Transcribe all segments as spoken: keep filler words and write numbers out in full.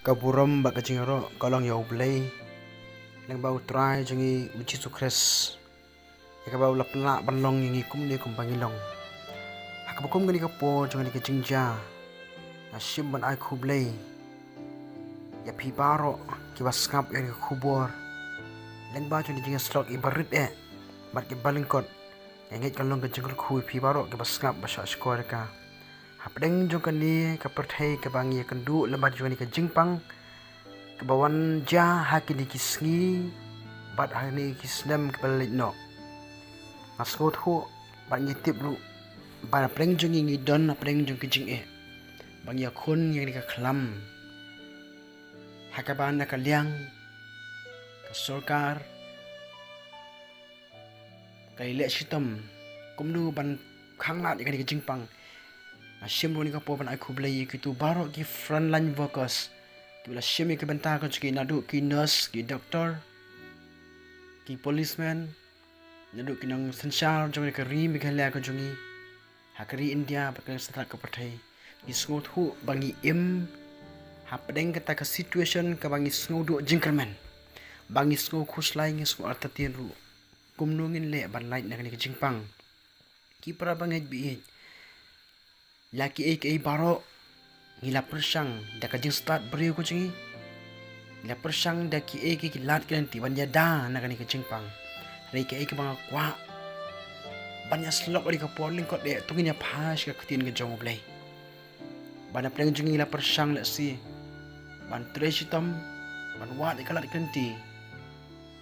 Ka burom bad ka jingïaroh ka long ïa U Blei, lyngba U Trai jong ngi U Jisu Khrist, ïa kaba u la pynlah ban long ïa ngi kumne kumba ngi long. Ha kaba kum kane ka por jong kane ka jingjia, nga shim ban ai khublei ïa phi baroh kiba sngap ïa kane ka khubor lyngba jong kane ka jingïasyllok, iba rit eh bad kiba lyngkot. Nga ngeit ka long ka jingkyrkhu ïa phi baroh kiba sngap ba shah shkor ïa ka. Hapdeng jong kane ka pyrthei kaba ngi ïakynduh lyngba jong kane ka jingpang kaba wan jia ha kine ki sngi bad ha kine ki snem kiba la leit noh, nga sngewthuh bad ngi tip ruh ba hapdeng jong ngi ngi don hapdeng jong ki jingeh ba ngi ïakhun ïa kane ka khlam, ha kaba na ka liang ka sorkar ka leh shitom kumno ban khanglad ïa kane ka jingpang. Nga shim ruh kane ka por ban ai khublei ïa kito baroh ki frontline workers kiba la shim ïa ka bynta ka jong ki, naduh ki nurse, ki doctor, ki policemen, naduh ki nongsynshar jong kane ka ri Meghalaya ka jong ngi, ha ka ri India bad ka ri shatei ka pyrthei. Ngi sngewthuh ba ngi im hapdeng kata ka situation kaba ngi sngew duh jingkyrmen, ba ngi sngew khuslai, ngi sngew artatien ruh kumno ngin leh ban lait na kane ka jingpang. Ki para bangeit ba ïeit, la kiei kiei baroh ngi la pyrshang da ka jingstad briew ka jong ngi, ngi la pyrshang da kiei kiei ki lad ki lynti ban ïada na kane ka jingpang. Hynrei kaei kaba nga kwah ban ïasyllok ïa ka por lyngkot eh, to ngin ïa phai sha ka ktien ka jong U Blei. Ba hapdeng jong ngi la pyrshang lehse ban trei shitom, ban wad ïa ka lad ka lynti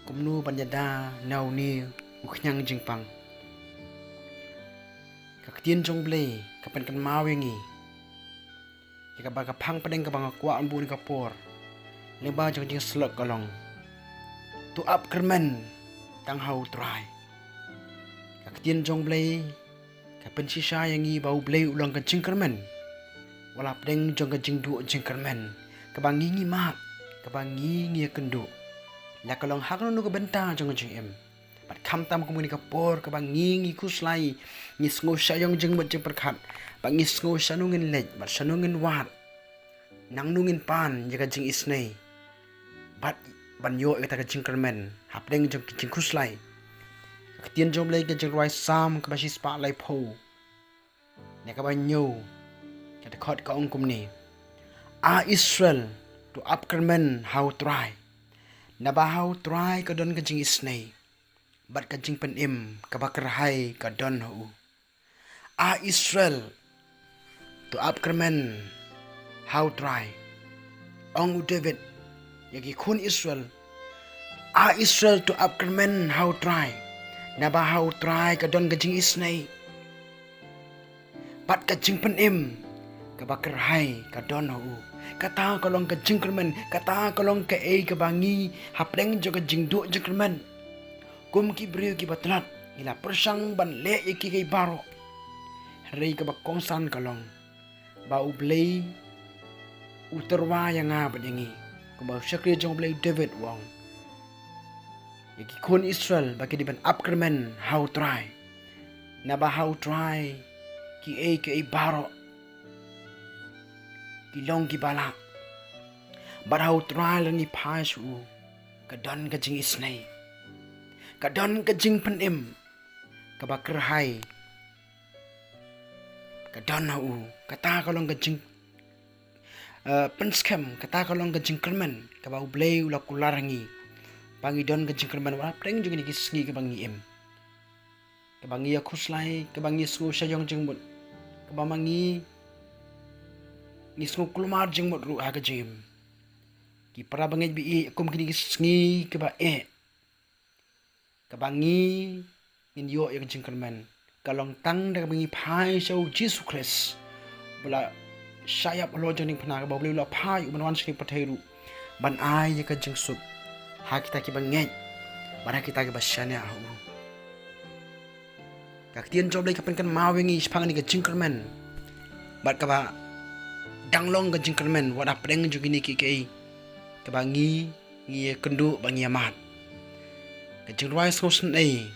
kumno ban ïada na une u khñiang jingpang. Ka ktien jong U Blei ka pynkynmaw ïa ngi ïa kaba ka phang pdeng kaba nga kwah ban buh ïa ka por lyngba jong ka jingïasyllok ka long, to ap kyrmen tang ha U Trai. Ka ktien jong U Blei ka pynshisha ïa ngi ba U Blei u long ka jingkyrmen wat la hapdeng jong ka jingduh jingkyrmen kaba ngi ngi mad, kaba ngi ngi ïakynduh, la ka long ha kano kano ka bynta jong ka jingim. Bad khamtam kum kane ka por kaba ngi ngi khuslai, ngi sngew shah ïong jingmut jingpyrkhat, bad ngi sngew shano ngin leit bad shano ngin wad, nangno ngin pan ïa ka jingisynei bad ban ïoh ïa kata ka jingkyrmen hapdeng jong ka jingkhuslai. Ka ktien jong U Blei ka jingrwai Salm kaba shispah laiphew, na kaba hynñiew, ka dkhot ka ong kumne: A Israel, to ap kyrmen ha U Trai, naba ha U Trai ka don ka jingisynei bad ka jingpynim kaba kyrhai ka don ha u. A Israel, to ap kyrmen ha U Trai. Ong u David ïa ki khun Israel: A Israel, to ap kyrmen ha U Trai, naba ha U Trai ka don ka jingisynei bad ka jingpynim kaba kyrhai ka don ha u. Kata ka long ka jingkyrmen, kata ka long kaei kaba ngi hapdeng jong ka jingduh jingkyrmen. Kum ki briew kiba tlot ngi la pyrshang ban leh ïa kiei kiei baroh. Hynrei kaba kongsan ka long ba U Blei u tyrwa ïa nga bad ïa ngi. Kumba u shakri jong U Blei u David u ong ïa ki khun Israel ba ki dei ban ap kyrmen ha U Trai, naba ha U Trai kiei kiei baroh ki long kiba lah. Bad ha U Trai lada ngi phai sha u ka don ka jingisynei, ka don ka jingpynim kaba kyrhai ka don ha u. Kata ka long ka jing, eh, pynskhem, kata ka long ka jingkyrmen kaba U Blei u la kular ha ngi ba ngi don ka jingkyrmen wat hapdeng jong kine ki sngi kaba ngi im, kaba ngi ïa khuslai, kaba ngi sngew shah ïong jingmut, kaba ma ngi ngi sngew kulmar jingmut ruh ha ka jingim. Ki para bangeit ba ïeit, kum kine ki sngi kiba eh kaba ngi ngin ïoh ïa ka jingkyrmen ka long tang da kaba ngi phai sha U Jisu Khrist ba la shah ïap halor jong ka diengphna, kaba U Blei u la phah ïa u ban wan sha kane ka pyrthei ruh ban ai ïa ka jingsuk ha kita kiba ngeit bad ha kita kiba shaniah ha u. Ka ktien jong U Blei ka pynkynmaw ïa ngi shaphang kane ka jingkyrmen bad kaba dang long ka jingkyrmen wat hapdeng jong kine kiei kiei kaba ngi ngi ïakynduh bad ngi ïamad. Ka jingrwai sngewsynei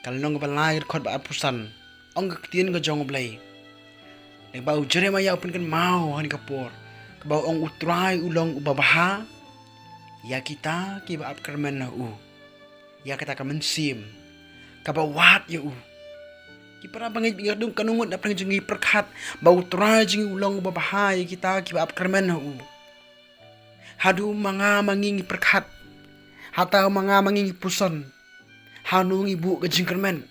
ka lynnong kaba lai ka dkhot ba arphew san, ong ka ktien ka jong U Blei, lyngba u Jeremaïah u pynkynmaw ha kane ka por, Kaba ong U Trai u long uba bha ïa kita kiba ap kyrmen ha u. Ïa kata ka mynsiem kaba wad ïa u. Ki para bangeit, ba ngi dang ka nongut na pdeng jong ngi pyrkhat ba U Trai jong ngi u long uba bha ïa kita kiba ap kyrmen ha u. Haduh ma nga ma ngi ngi pyrkhat, haduh ma nga ma ngi ngi puson, hano ngi buh ka jingkyrmen?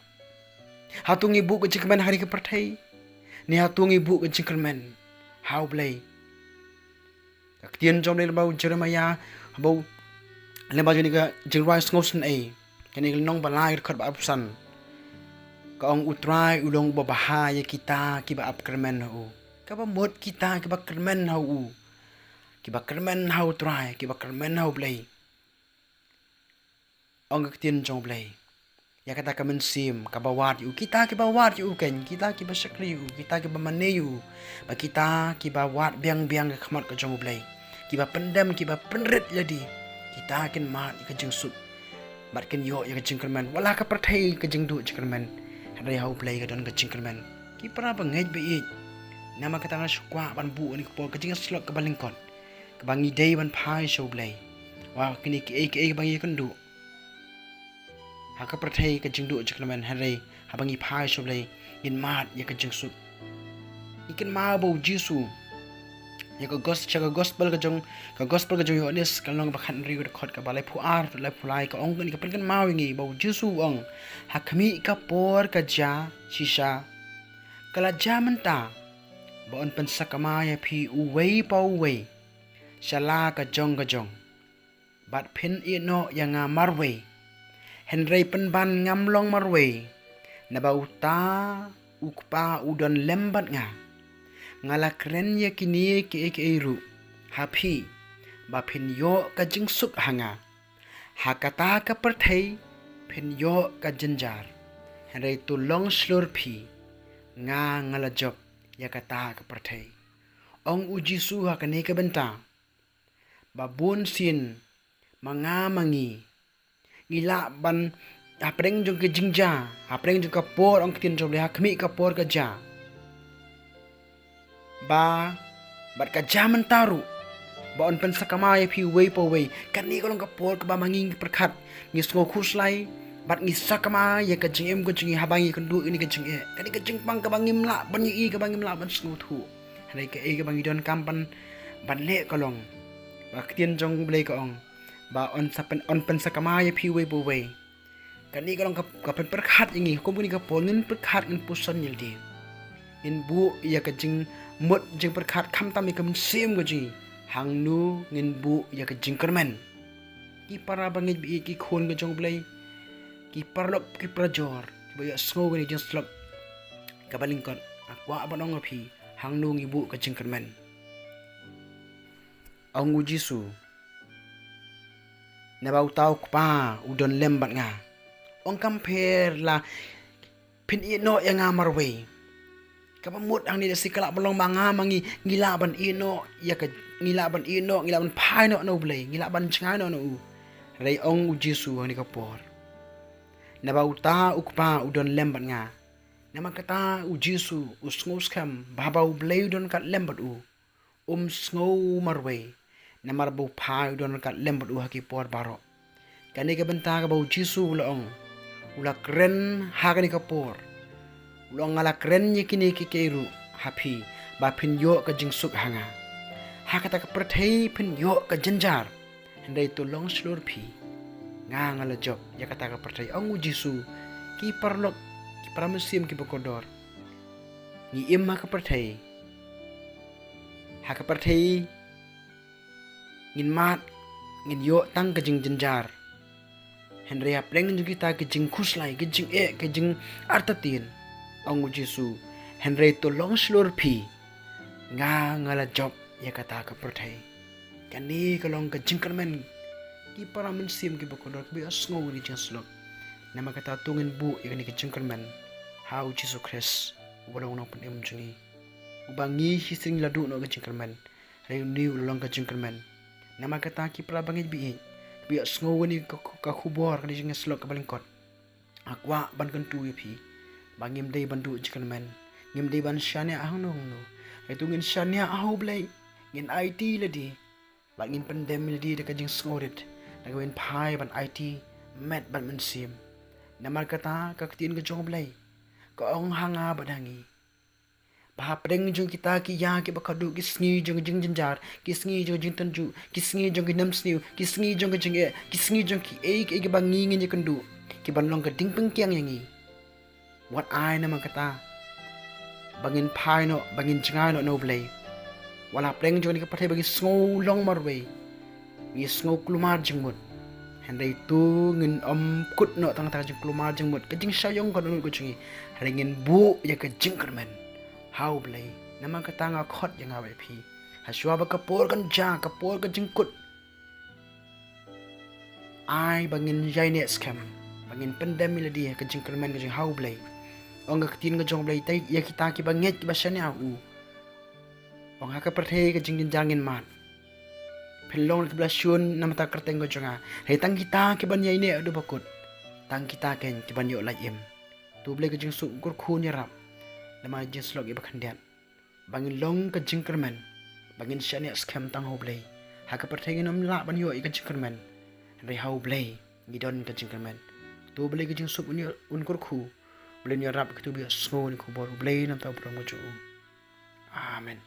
Hato ngi buh ka jingkyrmen ha kane ka pyrthei, ne hato ngi buh ka jingkyrmen ha U Blei? Ka ktien jong U Blei lyngba u Jeremiah, haba u lyngba jong kane ka jingrwai sngewsynei, kane ka lynnong ba lai, ka dkhot ba arphew san, ka ong: U Trai u long uba bha ïa kita kiba ap kyrmen ha u. Kaba mut kita kiba kyrmen ha u, kiba kyrmen ha U Trai, kiba kyrmen ha U Blei. Ong ka ktien jong U Blei ïa kata ka mynsiem kaba wad ïa u, kita kiba wad ïa u, keiñ kita kiba shakri ïa u, kita kiba mane ïa u, ba kita kiba wad biang biang ka khmat ka jong U Blei, kiba pyndem, kiba pynrit ïa lade, kita kin mad ïa ka jingsuk bad kin ïoh ïa ka jingkyrmen. Wat la ka pyrthei ka jingduh jingkyrmen, hynrei ha U Blei ka don ka jingkyrmen. Ki para bangeit ba ïeit, namar kata nga sngewkwah ban buh ha kane ka por ka jingïasyllok kaba lyngkot, kaba ngi dei ban phai sha U Blei. Wat la kine kiei kiei kiba ngi ïakynduh ha ka pyrthei ka jingduh jingkyrmen, hynrei haba ngi phai sha U Blei ngin mad ïa ka jingsuk. Ngi kynmaw ba U Jisu, ïa ka gos-, sha ka gospel ka jong, ka gospel ka jong u Ïoannis, ka lynnong ba khathynriew, ka dkhot kaba laiphew ar, laiphew lai, ka ong kane, ka pynkynmaw ïa ngi ba U Jisu u ong: Ha khmih ka por ka jia shisha, ka la jia mynta, ba yn pynsakma ïa phi uwei pa uwei sha la ka jong ka jong. Bad phin ïehnoh ïa nga marwei, hynrei pynban ngam long marwei, naba uta u Kpa u don lem bad nga. Nga la kren ïa kine kiei kiei ruh ha phi, ba phin ïoh ka jingsuk ha nga. Ha kata ka pyrthei phin ïoh ka jynjar, hynrei to long shlur phi, nga nga la jop ïa kata ka pyrthei. Ong U Jisu ha kane ka bynta ba bun sien ma nga ma ngi ngi lah ban, hapdeng jong ka jingjia, hapdeng jong ka por, ong ka ktien jong U Blei, ha khmih ka por ka jia, ba, bad ka jia mynta ruh, ba yn pynsakma ïa phi uwei pa uwei. Kane ka long ka por kaba ma ngi ngi pyrkhat, ngi sngew khuslai bad ngi sakma ïa ka jingim ka jong ngi haba ngi ïakynduh ïa kane ka jingeh, kane ka jingpang kaba ngim lah ban ïohi, kaba ngim lah ban sngewthuh. Hynrei kaei kaba ngi donkam ban, ban leh ka long ba ka ktien jong U Blei ka ong ba yn sa pyn-, yn pynsakma ïa phi uwei pa uwei. Kane ka long ka, ka pynpyrkhat ïa ngi, kum kane ka por ngin pyrkhat, ngin puson ïa lade, ngin buh ïa ka jingmut jingpyrkhat khamtam ïa ka mynsiem ka jong ngi, hangno ngin buh ïa ka jingkyrmen. Ki para bangeit ba ïeit, ki khun ka jong U Blei, ki paralok ki parajor kiba ïohsngew kane ka jingïasyllok kaba lyngkot, nga kwah ban ong ïa phi, hangno ngi buh ka jingkyrmen? Ong U Jisu, naba uta u Kpa u don lem bad nga. Ong kam pher la phin ïehnoh ïa nga marwei. Kaba mut hangne da shi ka lah ban long ma nga ma ngi ngi lah ban ïehnoh ïa ka, ngi lah ban ïehnoh, ngi lah ban phai noh na U Blei, ngi lah ban jngai noh na u. Hynrei ong U Jisu ha kane ka por, naba uta u Kpa u don lem bad nga. Namar kata U Jisu u sngew skhem ba haba U Blei u don ryngkat lem bad u, um sngew marwei, namar ba u Kpa u don ryngkat lem bad u ha ki por baroh. Kane ka bynta kaba U Jisu u la ong, u la kren ha kane ka por, u la ong, nga la kren ïa kine kiei kiei ruh ha phi, ba phin ïoh ka jingsuk ha nga. Ha kata ka pyrthei phin ïoh ka jynjar, hynrei to long shlur phi, nga nga la jop ïa kata ka pyrthei. Ong U Jisu, ki paralok, ki para mynsiem kiba kordor, ngi im ha ka pyrthei, ha ka pyrthei ngin mad, ngin ïoh tang ka jingjynjar. Hynrei hapdeng jong kita ki jingkhuslai, ki jingeh, ki jingartatien, ong U Jisu, hynrei to long shlur phi, nga nga la jop ïa kata ka pyrthei. Kane ka long ka jingkyrmen, ki para mynsiem kiba kordor, kiba ïohsngew kane ka jingïasyllok. Namar kata to ngin buh ïa kane ka jingkyrmen ha U Jisu Khrist, uba long u Nongpynim jong ngi, uba ngi shisien ngi la duh noh ka jingkyrmen, hynrei une u la long ka jingkyrmen. Namar kata ki para bangeit ba ïeit, kiba ïohsngew kane ka, ka khubor, kane ka jingïasyllok kaba lyngkot, nga kwah ban kyntu ïa phi ba ngim dei ban duh jingkyrmen, ngim dei ban shaniah hangno hangno. Hynrei to ngin shaniah ha U Blei, Ngin aiti lade bad ngin pyndem lade da ka jingsngewrit, da kaba ngin phai ban aiti met bad mynsiem. Namar kata ka ktien ka jong U Blei ka ong ha nga bad ha ngi ba ha pdeng jong kita ki ïa kiba khatduh, ki sngi jong ka jingjynjar, ki sngi jong ka jingtynjuh, ki sngi jong ki nemsniew, ki sngi jong ka jingeh, ki sngi jong kiei kiei kiba ngi ngin ïakynduh, kiban long ka ding pyngkiang ïa ngi. Wat ai namar kata ba ngin phai noh, ba ngin jngai noh na U Blei. Wat la ha pdeng jong kane ka pyrthei ba ngi sngew long marwei, ngi sngew kulmar jingmut. Hynrei to ngin ym kut noh tang kata ka jingkulmar jingmut, ka jingshah ïong ka dohnud ka jong ngi. Hynrei ngin buh ïa ka jingkyrmen ha U Blei. Namar kata nga khot ïa nga bad ïa phi, ha shuwa ba ka por kan jia, ka por ka jingkut, ai ba ngin ïaineh skhem, ba ngin pyndem ïa lade ha ka jingkyrmen ka jong U Blei. Ong ka ktien ka jong U Blei, te ïa kita kiba ngeit, kiba shaniah ha u, ong, ha ka pyrthei ka jingjynjar ngin mad. Phin long kiba la shun namar ka kyrteng ka jong nga. Hynrei tang kita kiban ïaineh haduh ba kut, tang kita keiñ kiban ïoh lait im. To U Blei ka jingsuk un kyrkhu un ïarap namar ka jingslok ïa ba khyndiat, ba ngin long ka jingkyrmen, ba ngin shaniah skhem tang ha U Blei. Ha ka pyrthei ngin ym lah ban ïoh ïa ka jingkyrmen, hynrei ha U Blei ngi don ka jingkyrmen. To U Blei ka jingsuk un ïa-, un kyrkhu, U Blei un ïarap ïa kito ba ïohsngew ïa kane ka khubor. U Blei un nang thaw burom ka jong u. Amen.